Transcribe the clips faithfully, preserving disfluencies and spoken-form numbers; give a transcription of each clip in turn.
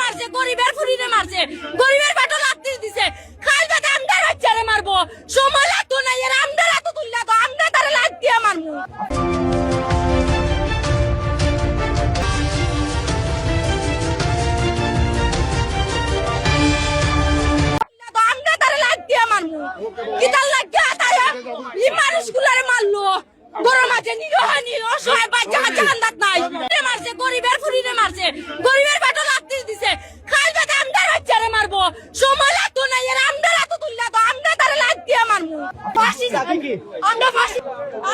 মারছে, গরিবের ফুরিরে মারছে, গরিবের পেটো লাত্তি দিছে। কাইল বাদে আমরার বাচ্চারে মারবো। সময় লাগতো না, এরা আমরার আতো তুললা তো, আমরা তারে লাত্তি দিয়া মারমু। আমরা তারে লাত্তি দিয়া মারমু। কিতার লাগিয়া তারা ই মানুষগুলারে মারলো? ঘরর মাঝে নিরীহ, নিরীহ, অসহায় বাচ্চা কাচ্চা কান্দাত নাই। মারছে, গরিবের ফুরিরে মারছে, গরিবের পেটো লাত্তি দিছে। কাইল বাদে আমরার বাচ্চারে মারবো। সময় লাগতো না, এরা আমরার আতো তুললা তো, আমরা তারে লাত্তি দিয়া মারমু। ফাঁসি চাই। আমরা ফাঁসি,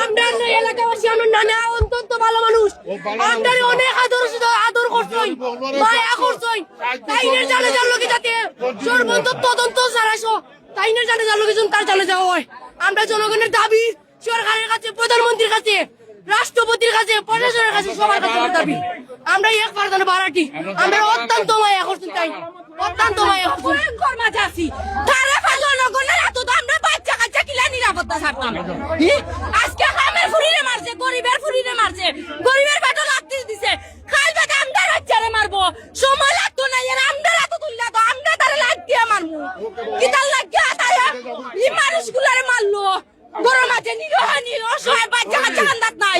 আমরা এই এলাকাবাসী, আমরা নানা অত্যন্ত ভালো মানুষ। আমরারে অনেক আদর, আদর করছইন, মায়া করছইন। তাইনের জানাজার লগে যাতে সর্বন্ত তদন্ত চালাইছো, তাইনের জানাজার লগে যেন তার জানাজা হয়। আমরা জনগণের দাবি, সরকারের কাছে, প্রধানমন্ত্রীর কাছে, রাষ্ট্রপতির কাছে, প্রশাসনের কাছে, সবার কাছে আমার দাবি। আমরা এক ফারদান বারাটি, আমরা অত্যন্ত মায়া করছইন তাই, অত্যন্ত মায়া করছইন। ভয়ঙ্কর মাঝে আছি। তারা ফাঁসি, জনগণের আতো তো আমরা বাচ্চা কাচ্চা কিলা নিরাপত্তা ছাড়তাম। ই, আজকে কামের ফুরিরে মারছে, গরিবের ফুরিরে মারছে, গরিবের পেটো লাত্তি দিছে। কাইল বাদে আমরার বাচ্চারে মারবো। সময় লাগতো না, এরা আমরার আতো তুললা তো, আমরা তারে লাত্তি দিয়া মারমু। কিতার লাগিয়া তারা ই মানুষগুলারে মারলো? ঘরর মাঝে নিরীহ, নিরীহ, অসহায় বাচ্চা কাচ্চা কান্দাত নাই।